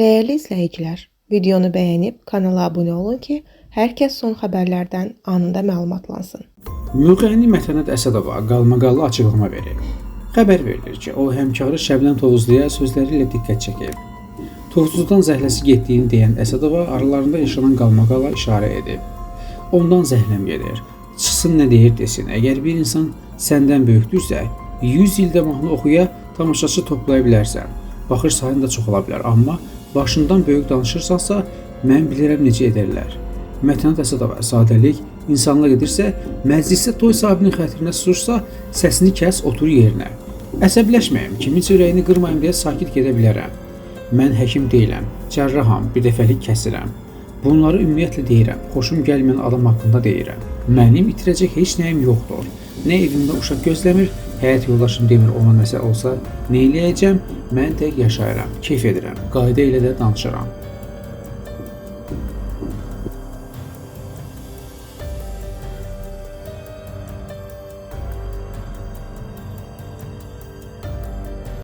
Dəyərli izləyicilər, videonu bəyənib kanala abunə olun ki, hər kəs son xəbərlərdən anında məlumatlansın. Müğənni Mətanət Əsədova qalmaqallı açıqlama verib. Xəbər verilir ki, o həmkarı Şəbnəm Tovuzluya sözləri ilə diqqət çəkib. Tovuzludan zəhləsi getdiyini deyən Əsədova aralarında yaşanan qalmaqala işarə edib. Ondan zəhləm gedir. Çıxsın nə deyir desin. Əgər bir insan səndən böyükdürsə, 100 ildə mahnı oxuya tamaşaçı toplaya bilərsən. Baxış sayın da çox ola bilər, amma başından böyük danışırsansa, mən bilirəm necə edərlər. Mətanət Əsədova sadəlik, insanlıq edirsə, məclisdə toy sahibinin xətrinə susursa, səsini kəs, otur yerinə. Əsəbləşməyim, kiminsə ürəyini qırmayım deyə sakit gedə bilərəm. Mən həkim deyiləm, cərraham, bir dəfəlik kəsirəm. Bunları ümumiyyətlə deyirəm, xoşum gəlməyən adam haqqında deyirəm. Mənim itirəcək heç nəyim yoxdur. Nə evimdə uşaq gözləmir, həyat yoldaşım demir ona nəsə olsa, nə eləyəcəm? Mən tək yaşayıram, keyf edirəm, qayda ilə də danışıram.